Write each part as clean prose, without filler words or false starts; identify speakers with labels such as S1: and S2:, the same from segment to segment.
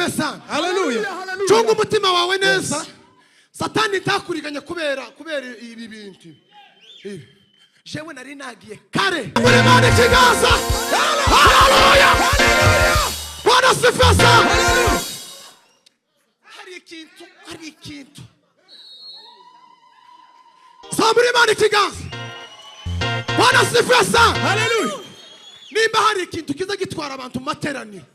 S1: asifiwe sana.
S2: Haleluya.
S1: Chunga umutima wawe neza. Satani ntakuriganya kubera ibi bintu. Jewe nari nagiye kare. Muri mane kigaza. Haleluya. Bwana asifiwe sana. Hari ikintu. Samuri mane kigaza. Bwana asifiwe sana.
S2: Haleluya.
S1: Nimba hari ikintu kiza gitwara abantu materaniro.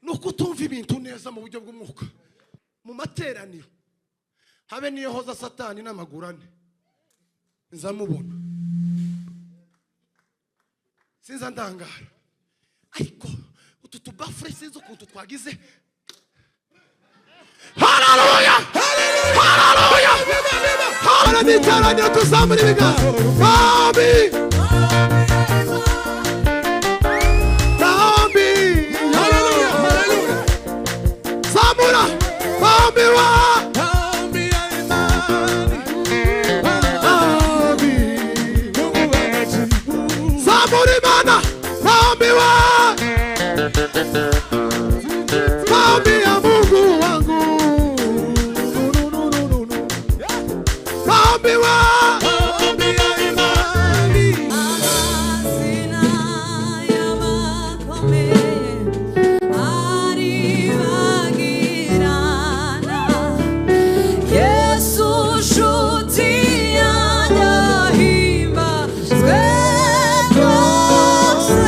S1: Nuko utumva ibintu neza mu buryo bw'umwuka. Mu materaniro habe niyo hoza Satani n'amagurane nzamubona sinza ndangara ariko utu tubafure sinzi ukuntu twagize. Haleluya, haleluya, haleluya. Tuzamura ibiganza. Mami Mami,
S2: haleluya, haleluya.
S1: Zamura mami wa Zamura mami wa mami ya Mungu wangu. Mami wa
S2: mami ya imani.
S3: Amazina y'abakomeye aribagirana. Yesu nshuti yanjye ahimbazwe rwose.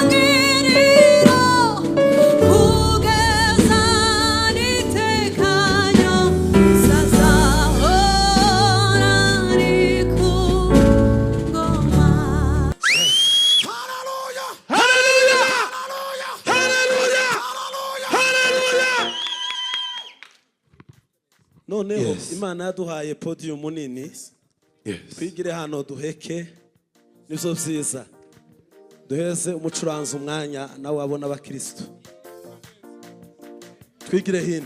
S3: Itangiriro kugeza n'itekanya sazahora ari ku ngoma.
S1: Haleluya,
S2: Haleluya.
S1: haleluya,
S2: Haleluya.
S1: haleluya.
S2: Haleluya.
S4: Noneho
S2: Yes.
S4: Imana yaduhaye podium nini. Twigire hano duheke nivyo vyiza. Duheze umucuranzi umwanya nawe abona abakristo. Twigire hino.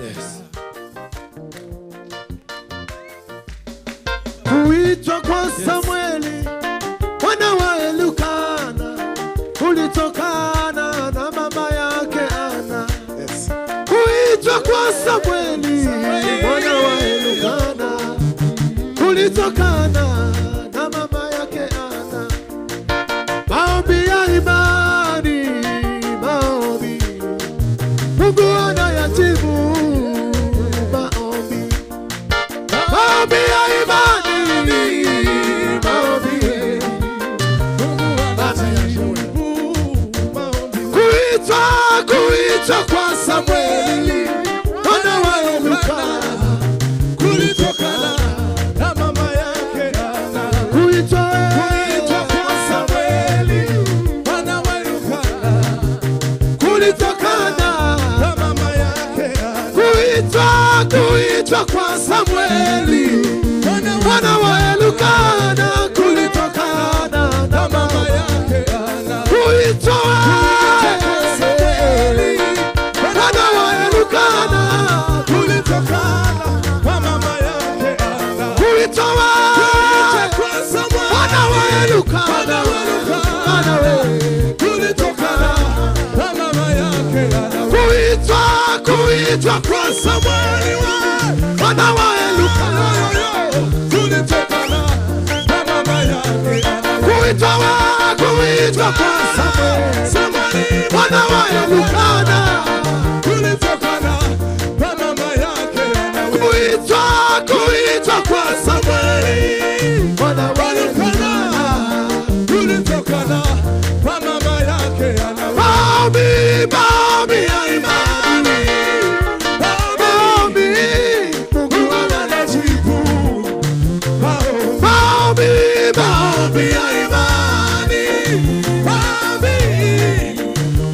S2: Yes.
S1: Kuitwa kwa Samueli mwana wa Elikana kulitokana na mama yake Ana.
S2: Yes.
S1: Kuitwa kwa Samueli mwana wa Elikana kulitokana na mama yake Ana. Maombi ya imani, maombi Mungu anayajibu. Maombi, maombi ya imani, maombi
S2: Mungu anajibu maombi.
S1: Kuitwa kwa Samueli mwana wa Elikana
S2: Kulitokana na mama yake Ana.
S1: kuitwa
S2: Kuitwa kwa Samueli mwana wa Elikana
S1: kulitokana
S2: na mama yake Ana.
S1: kuitwa kwa Samueli mwana wa Elikana kulitokana
S2: na mama yake Ana.
S1: kuitwa
S2: Kwa Samueli
S1: mwana wa Elikana
S2: kulitokana na mama yake Ana.
S1: kuitwa
S2: Kwa Samueli
S1: mwana wa Elikana
S2: mwana wa Elikana
S1: mwana wa
S2: kulitokana na mama yake Ana.
S1: kuitwa
S2: Kwa Samueli
S1: mwana wa Elikana
S2: kulitokana na mama yake Ana.
S1: kuitwa kwa Samueli
S2: Samueli
S1: mwana wa Elikana
S2: kulitokana na mama yake Ana.
S1: kuitwa kwa
S2: Samueli
S1: mwana wa
S2: Elikana
S1: Elikana
S2: kulitokana na mama yake Ana.
S1: maombi maombi ya imani maombi Mungu
S2: Anajibu maombi.
S1: maombi maombi
S2: ya imani, maombi.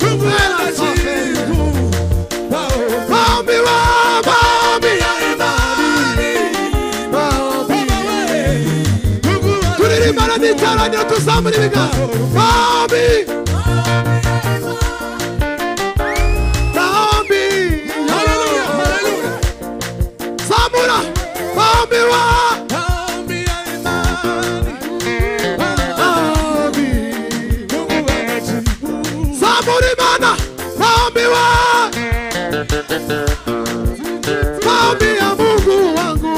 S2: Mungu anajibu maombi.
S1: maombi wa maombi ya imani maombi
S2: Mungu
S1: turirimbana n'iteraniro tuzamura ibiganza maombi maombi
S2: Haleluya, haleluya.
S1: zamura maombi wa
S2: Maombi ya imani,
S1: Maombi wa maombi ya Mungu wangu.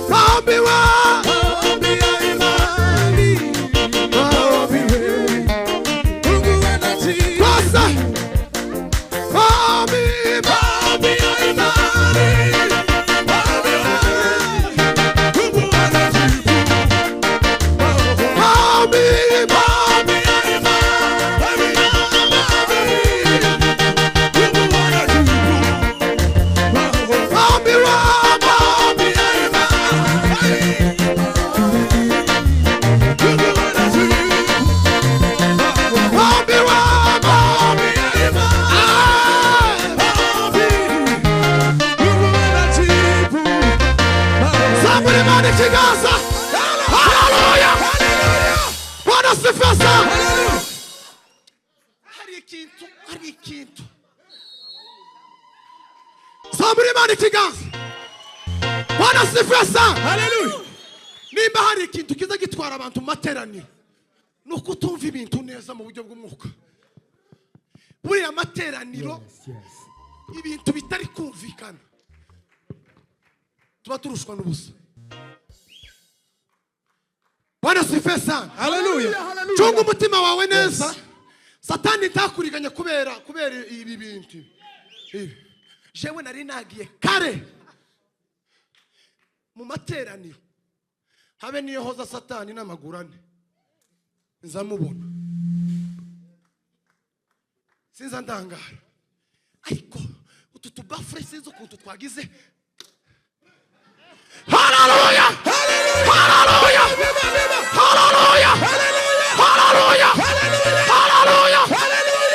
S1: Maombi wa
S2: Maombi ya imani. Maombi we. Mungu anajibu.
S1: Kosa. Maombi,
S2: Maombi ya imani. Maombi we. Mungu anajibu.
S1: maombi,
S2: Maombi ya imani. Maombi. Mungu anajibu.
S1: maombi wa
S2: Maombi ya imani. Mungu anajibu.
S1: maombi wa
S2: Maombi ya imani. Maombi. Mungu anajibu.
S1: Zamuri Imana ikiganza. Haleluya. Bwana asifiwe sana. Hari ikintu, hari ikintu. Zamuri Imana ikiganza. Bwana asifiwe sana.
S2: Haleluya.
S1: Nimba hari ikintu kiza gitwara abantu mu materaniro ni ukutumva ibintu neza mu buryo bw'umwuka. Buriya materaniro ibintu bitari kumvikana tuba turushwa n'ubusa. Bwana asifiwe sana.
S2: Haleluya.
S1: Cunga umutima wawe neza. Satani ntakuriganya kubera ibi bintu ibi. Jewe nari nagiye kare mu materaniro, habe niyo hoza Satani n'amaguru ane nzamubona, sinza ndangara. Ariko utu tubafure sinzi ukuntu twagize. Haleluya! Haleluya! Haleluya! Haleluya! Haleluya! Haleluya!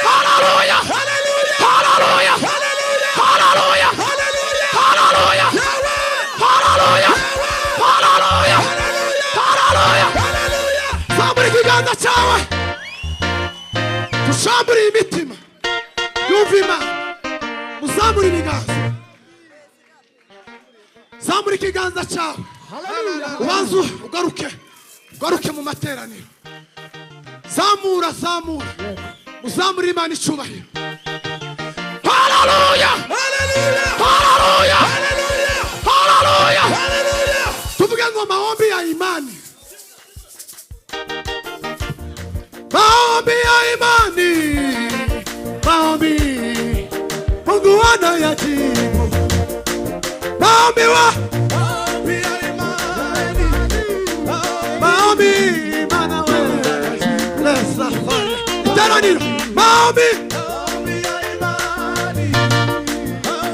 S1: Haleluya! Haleluya! Haleluya! Haleluya! Haleluya! Haleluya! Zambura ikiganza cyawe, dushambure imitima yumva Imana. Muzamure ibiganza, zamura ikiganza cyawe, ubanze ugaruke, ugaruke mu materaniro. Zamura, zamura, muzamure Imana icyubahiro. Haleluya! Haleluya! Haleluya! Tuvuge ngo maombi ya imani, maombi ya imani, maombi Mungu anayajibu. Maombi wa
S2: Maombi ya imani.
S1: maombi mana we lesa fire iteraniro maombi.
S2: Maombi ya imani.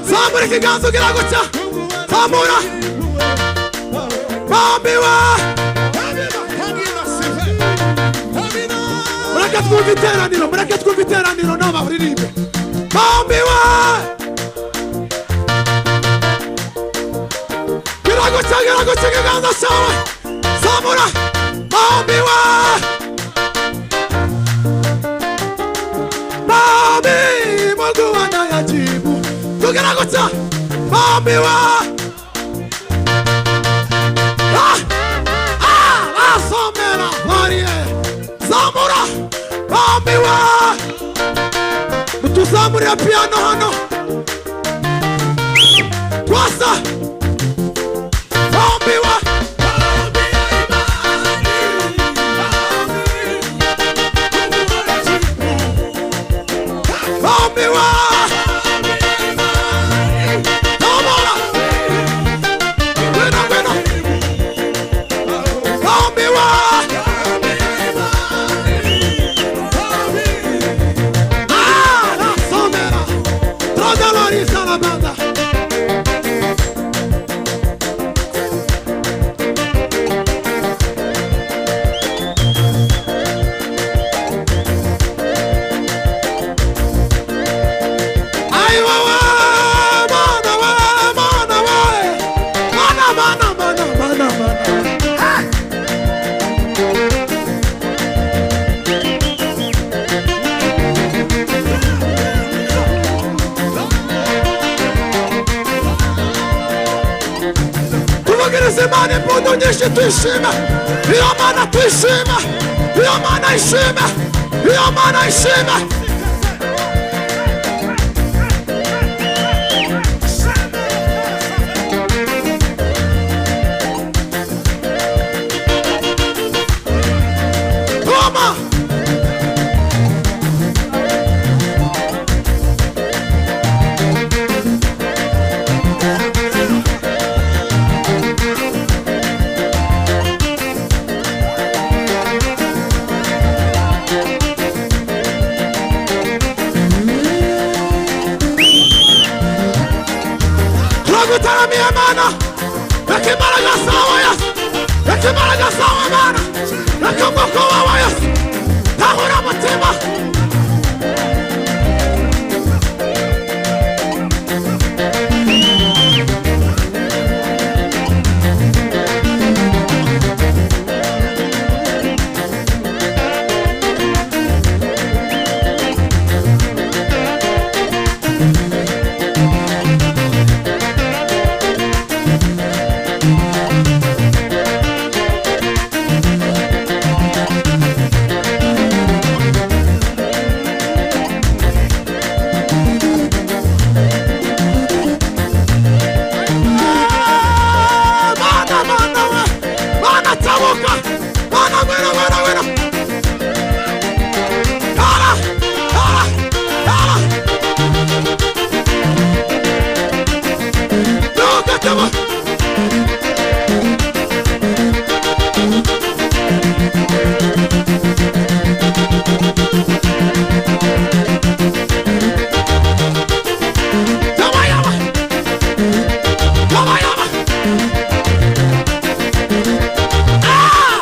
S1: Zamura ikiganza ugira gutya, zamura maombi wa mureke twumve iteraniro, mureke twumve iteraniro n'abaririmbe maombi wa gira gutya, gira gutya ikiganza cyawe, zamura maombi wa maombi Mungu anayajibu. Tugira gutya maombi wa ah ah asomera varie zamura maombi wa mutuzamurira piano hano twasa maombi wa maombi wa zamura ngwino ngwino maombi wa ah nasomera trodalorisa la banda. Ai wa mana wa mana wa mana mana mana mana mana. Hey! Tuvugirize Imana impundu nyinshi tuyishime. Iyo Mana tuyishime. Iyo Mana ishime. Iyo Mana ishime. Toma! Turagutaramira Mana. Reka imbaraga zawe Yesu. Reka imbaraga zawe Mana. Reka umwuka wawe Yesu. Tahura umutima. Mana, Mana, we. Mana tabuka. Mana ngwino, ngwino, ngwino. Tara, tara, tara. Duka tabu. Tama yama. Tama yama. Ah!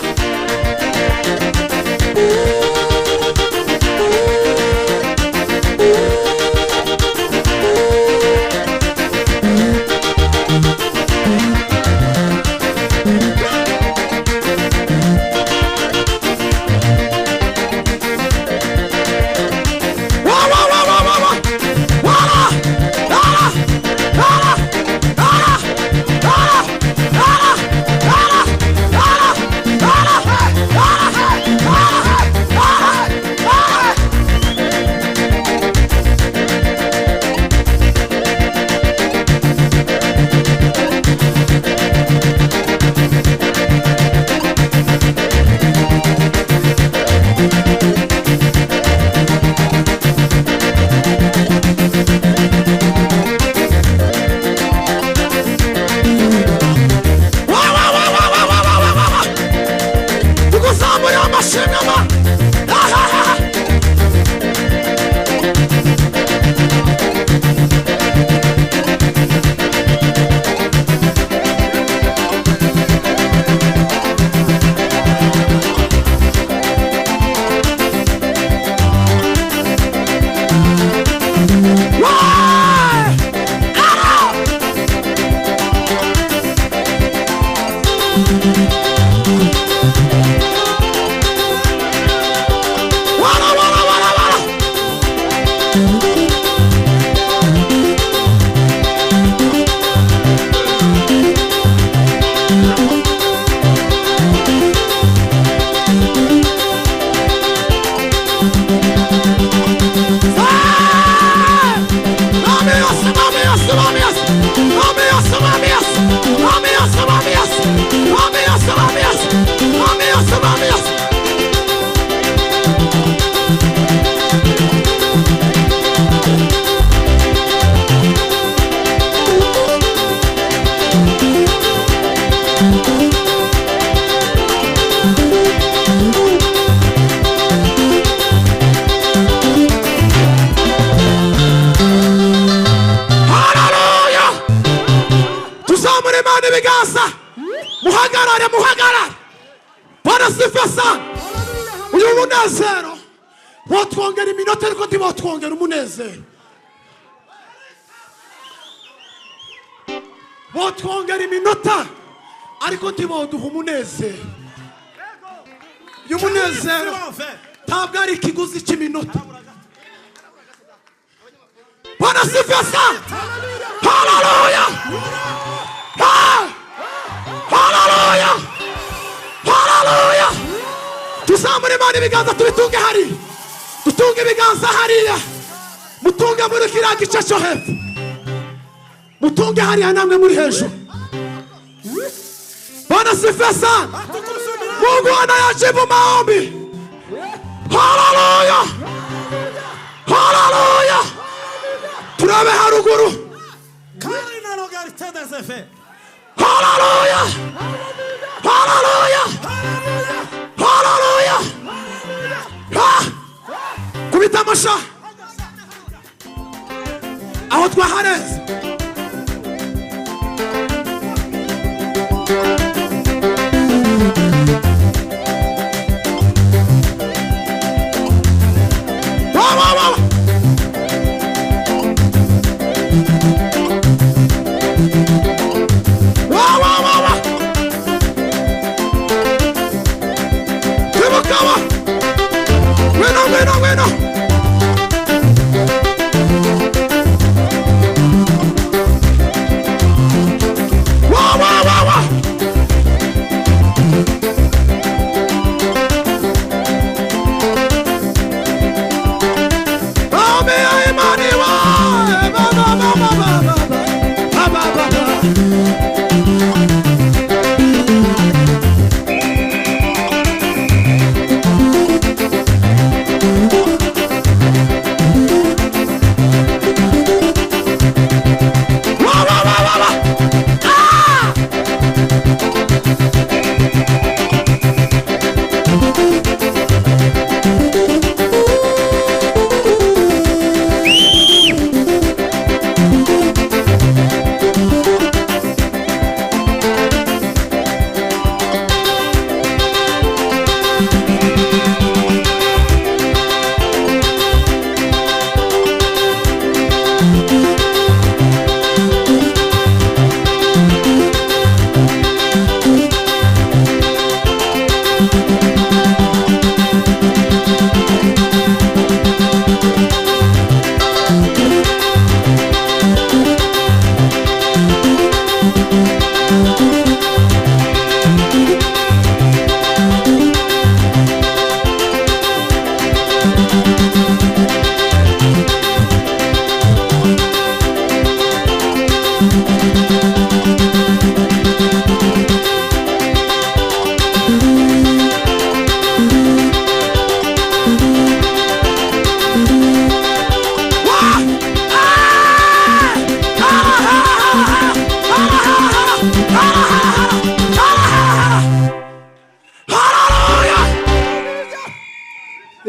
S1: Wa, wa, wa, wa, wa, wa. Wala! Wala! Wala! Wala! Wala! Wala! Wala! Wala! Wala! Wala! Wala! Wala! Wala! Wa, wa, wa, wa, wa, wa, wa, wa, wa, wa. Tukuzamure amashimwe ma. Ha, ha, ha, ha. Wa! Ah! Wala, wala, wala, wala. Ah! Mami Yesu, mami Yesu, mami Yesu. Mami Yesu, mami Yesu. Mami Yesu, mami Yesu. Mami Yesu, mami Yesu. Mami Yesu, mami Yesu. Haleluya! Tuzamure Imana ibiganza. Muhagarare, muhagarare. Bwana sifa sana. Uyu munezero botwongera iminota ariko ntibotwongera umunezero. Botwongera iminota ariko ntiboduha umunezero. Uyu munezero ntabwo ari ikiguzi cy'iminota. Bwana sifa sana. Haleluya! Ha! Haleluya! Haleluya! Tuzamure Imana ibiganza tubitunge hari. Dutunge ibiganza hariya, mutunge muri kiriya gice cyo hepfo, mutunge hariya namwe muri hejuru. Bwana sifiwe sana. Mungu anayajibu maombi. Haleluya, haleluya. Turabe haruguru. Haleluya, haleluya, haleluya. Kubita amasha aho twahareze.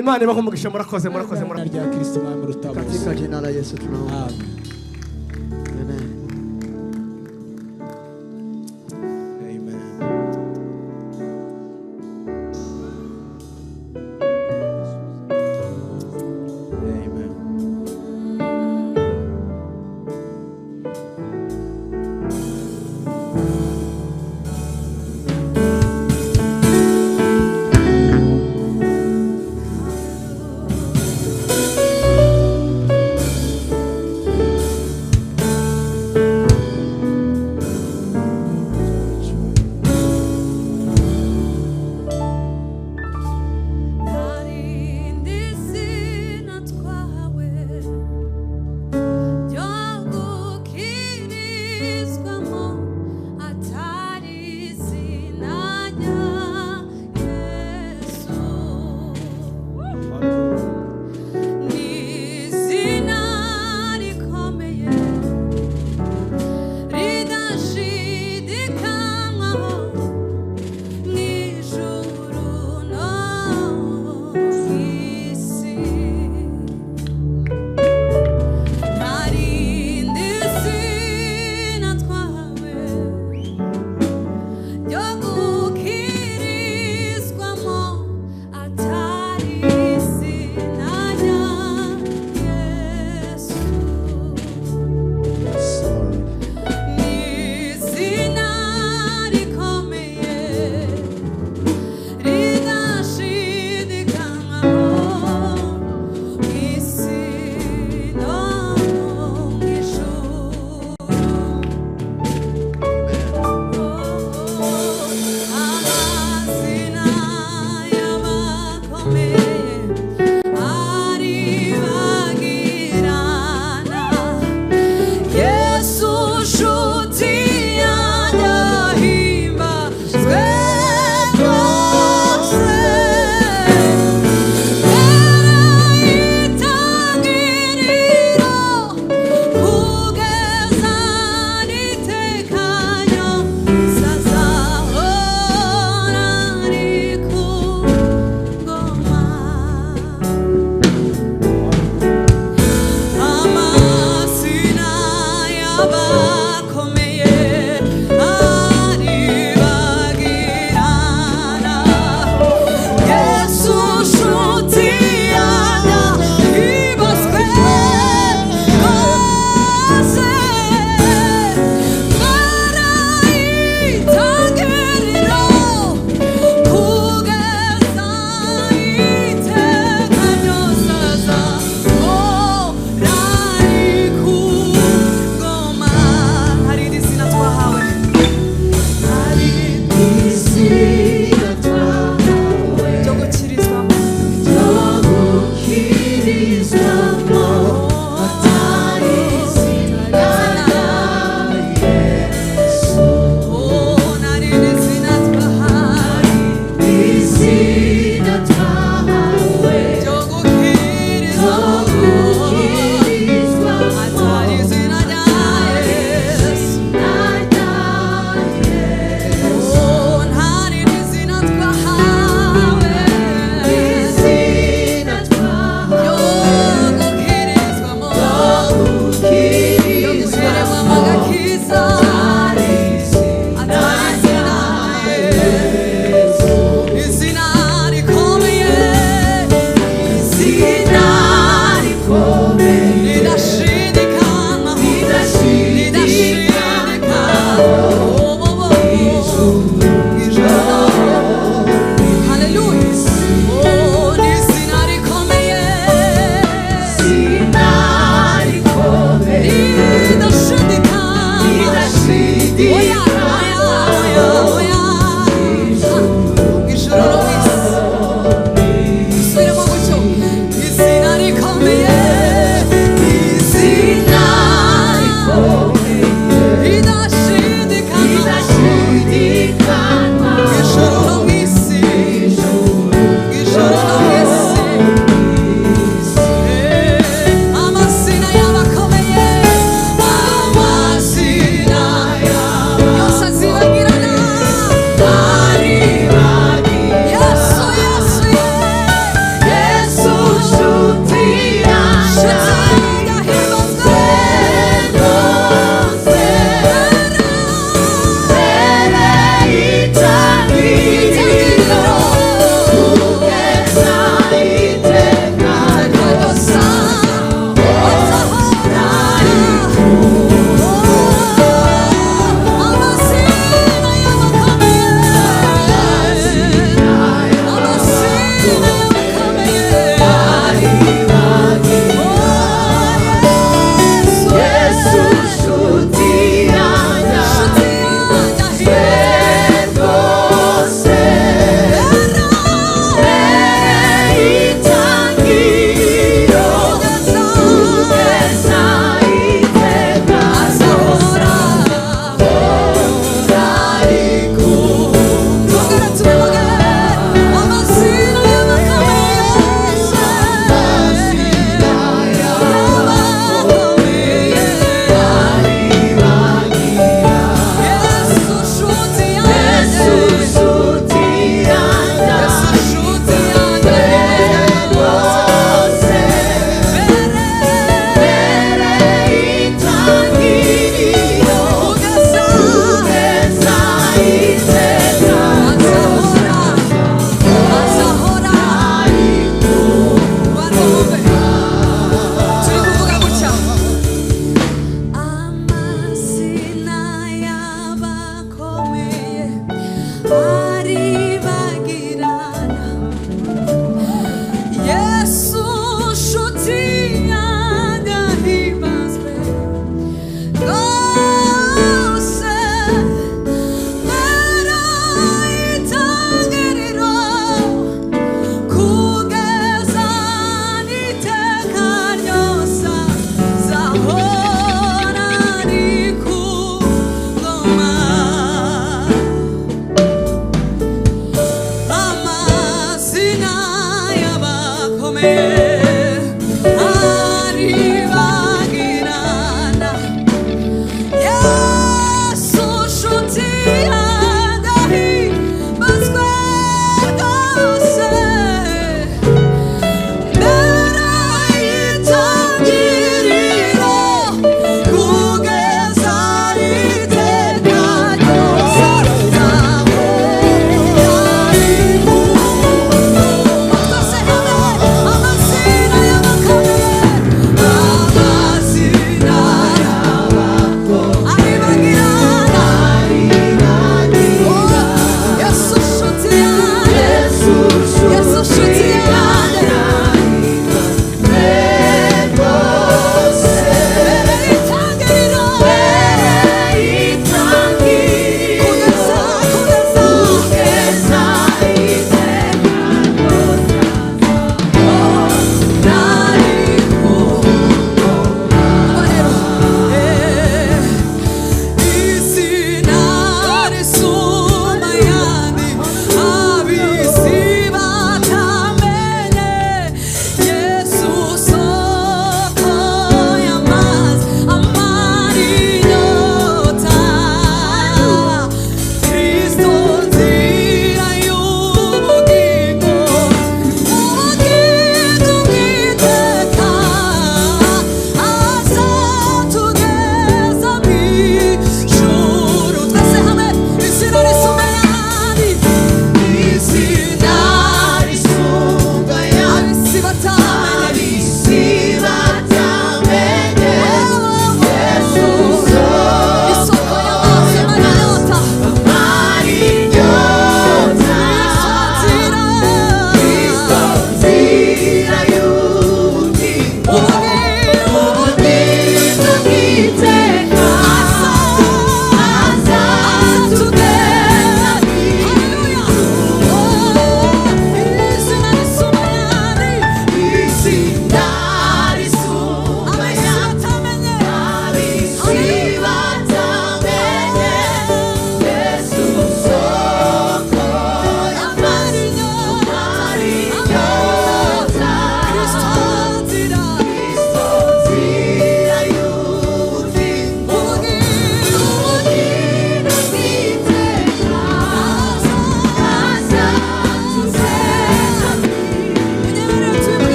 S1: Imana ibahe umugisha. Murakoze, murakoze, murakoze.
S4: Rya Kristo Mwami rutabose.
S5: Katika jina la Yesu tunaomba.
S4: Amen.
S5: Amen.
S4: Amen. Amen.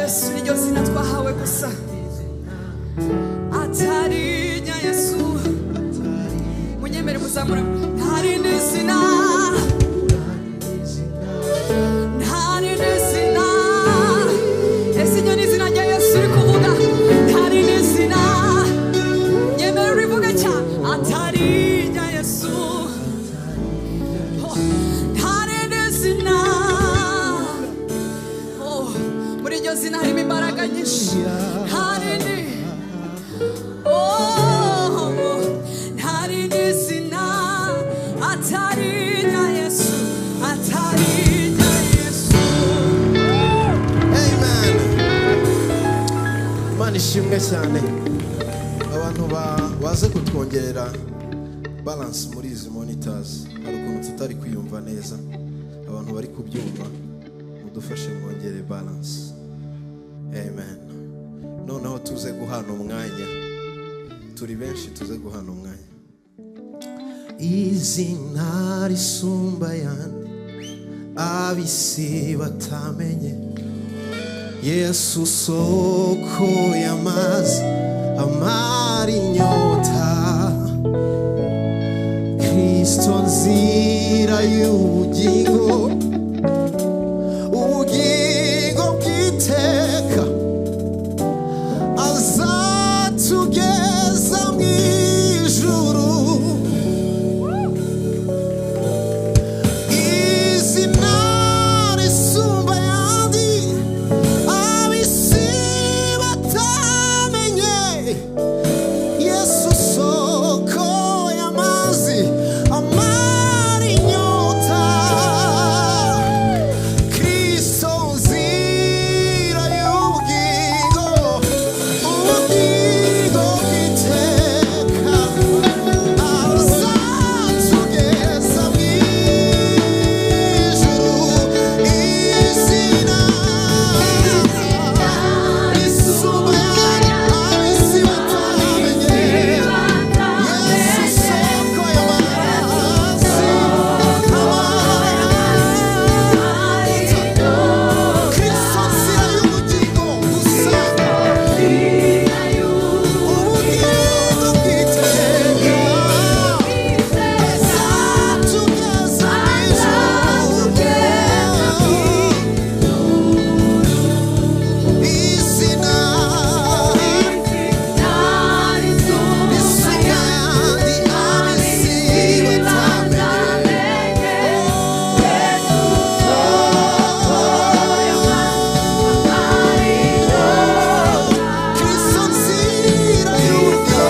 S3: Yesu niryo zina twahawe gusa. Atari rya Yesu. Munyemere muzamure. Nta rindi zina. Nta rindi zina. Ese iryo ni izina rya Yesu uri kuvuga? Nta rindi zina. Nyemere urivuge cyane. Atari rya Yesu. Oh, nta rindi zina. Oh, muri iryo zina harimo imbaraga nyinshi. Nta rindi. Oh, nta rindi zina. Atari rya Yesu. Atari rya Yesu.
S6: Amen. Imana ishimwe cyane. Abantu baze kutwongerera balance muri izi monitors, hari ukuntu tutari kwiyumva neza. Abantu bari kubyumva mudufashe mwongere balance. Amen. Noneho tuze guhana umwanya, turi benshi, tuze guhana umwanya. Izina risumba ayandi ab'isi batamenye, Yesu soko y'amazi amara inyota, Kristo nzira y'ubugingo, ubugingo bw'iteka, azatugeza mu ijuru. Izina risumba ayandi ab'isi batamenye, Yesu soko y'amazi amara inyota, Kristo nzira y'ubugingo, ubugingo bw'iteka, azatugeza mu ijuru. Izina risumba ab'isi batamenye, Yesu soko y'amazi amara inyota, Kristo nzira y'ubugingo gusa, ubugingo bw'iteka, azatugeza mu ijuru. Izina risumba ayandi ab'isi batamenye, Kristo nzira y'ubugingo,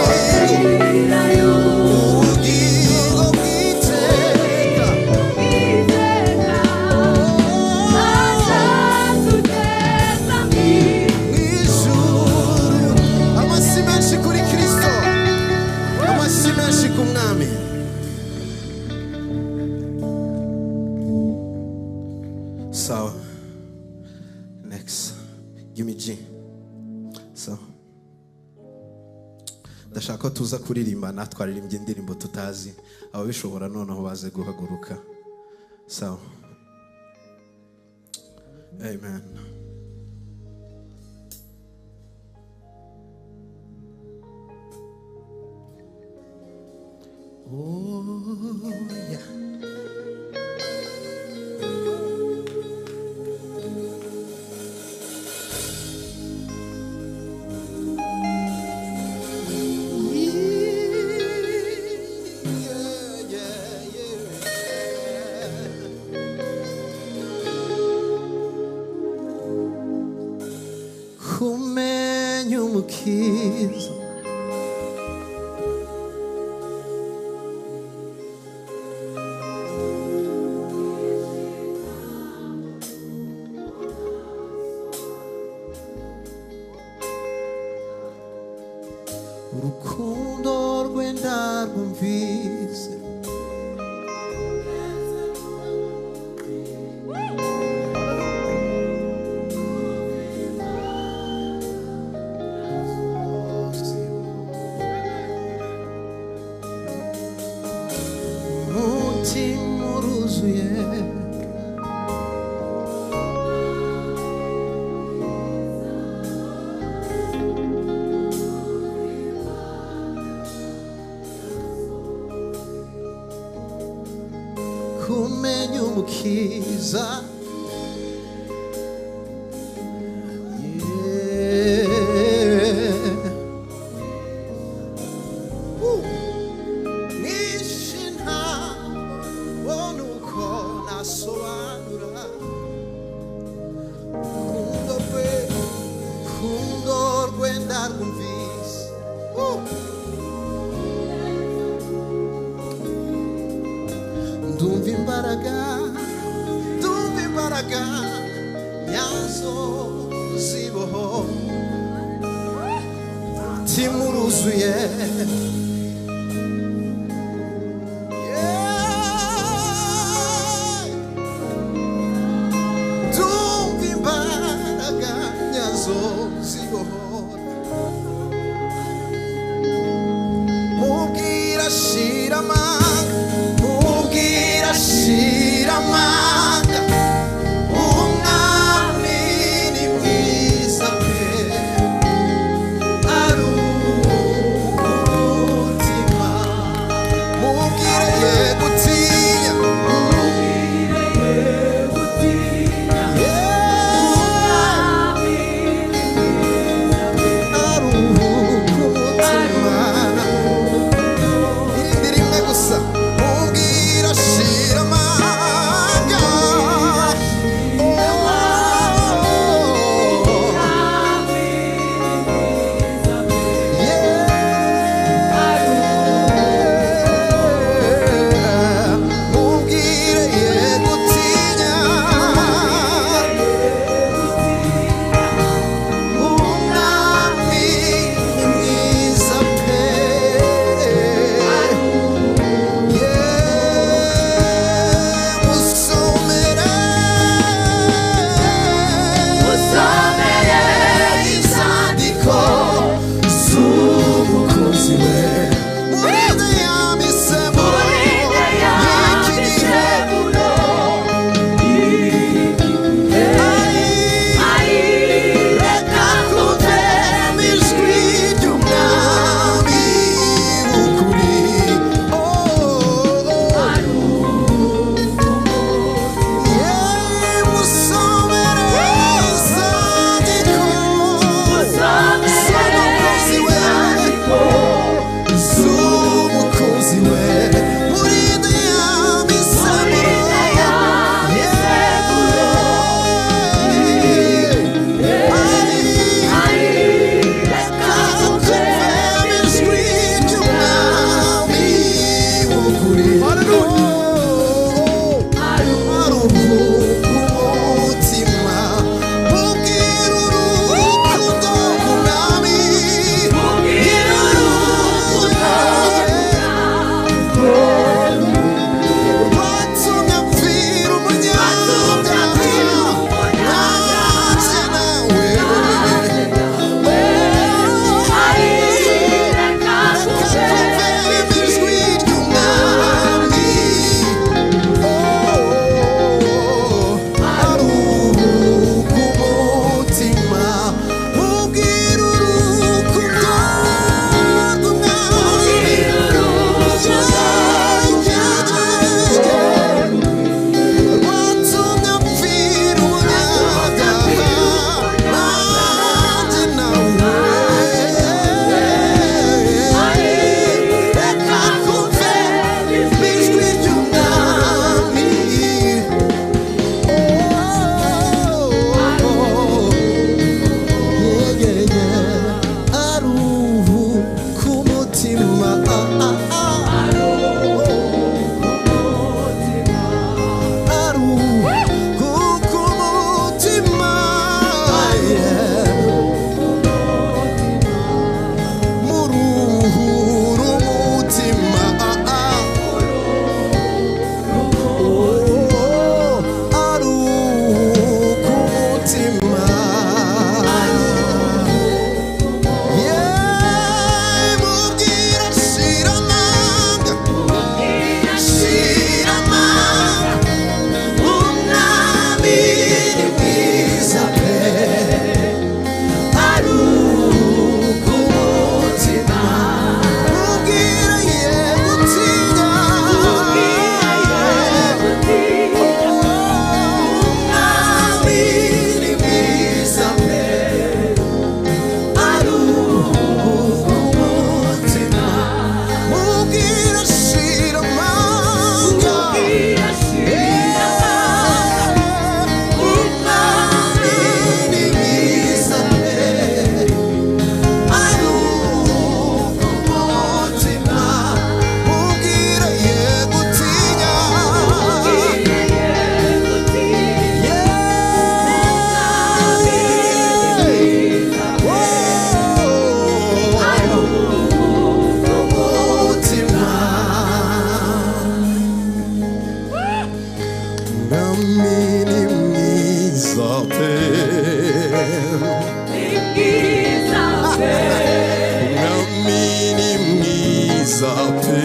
S6: ubugingo bw'iteka, mw'ijuru. Amashyi menshi kuri Kristo, amashyi menshi ku mwami. Sawa, next give me G. Sawa, ndashaka ko tuza kuririmbana, twaririmbye indirimbo tutazi, ababishobora noneho baze guhaguruka. Sawa, amen. Oh, yeah. Yeah, yeah, yeah. Kumenya umukiza, urukundo rwe ndarwumvise, umutima uruzuye. Mukiza. Yeah. Woo. Mwinshi ntabona uko nasobanura urukundo rwe, urukundo rwe ndarwumvise. Woo. Ndumva imbaraga, ndumva imbaraga nyazo ziboho, mutima uruzuye. Yeah. Ndumva imbaraga nyazo zibohora, mubwira shira amanga, mubwira shira amanga, umwami ni mwiza pe, aruhuka umutima, mubwire ye gutinya, yeah, aruhuka umutima. Irindi rimwe gusa. Umwami ni mwiza pe.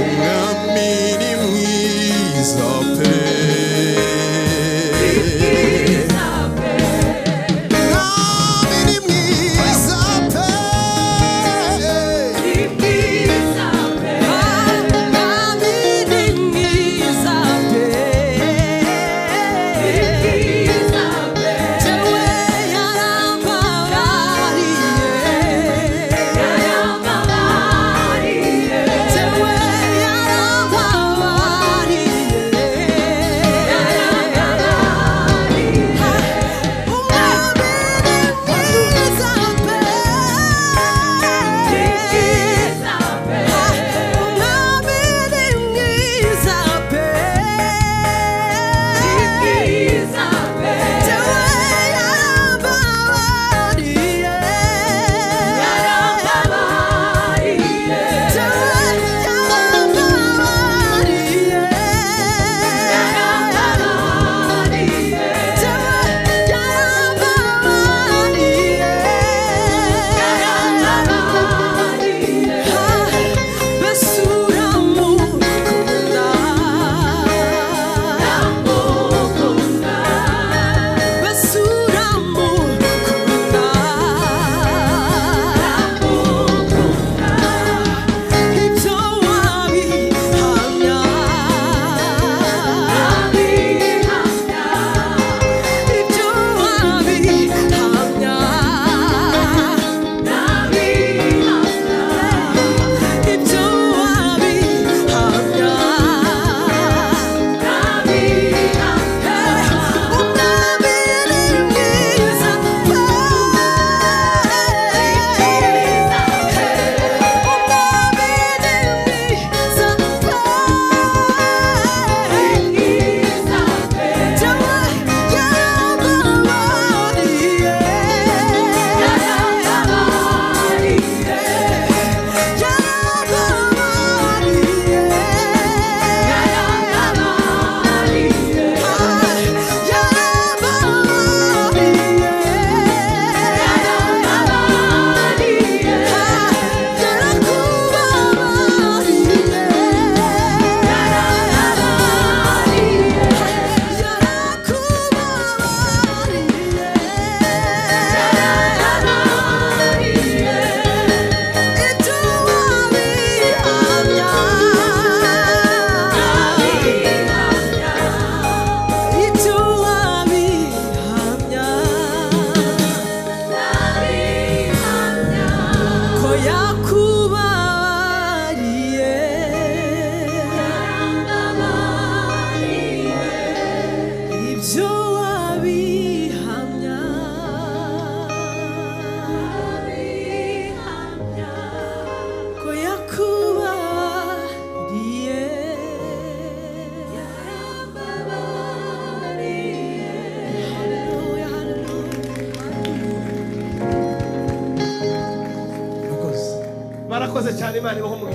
S6: Umwami ni mwiza pe. Umwami ni mwiza pe.
S3: Umwami ni mwiza pe. Jewe yarambabariye. Jewe yarambabariye. Umwami ni mwiza pe. Umwami ni mwiza pe. Jewe yarambabariye. Jewe yarambabariye. Jewe yarambabariye. Basura mukunda. Basura mukunda. Ibyo wabihamya. Ibyo wabihamya. Ibyo wabihamya. Umwami ni mwiza pe. Umwami ni mwiza pe. Jewe yarambabariye. Yarambabariye. Ibyo wabihamya. Ko yakubabariye. Ibyo wabihamya. Ko yakubabariye. Hallelujah, hallelujah.
S1: Barakoze cyane, Imana ibahe umugisha.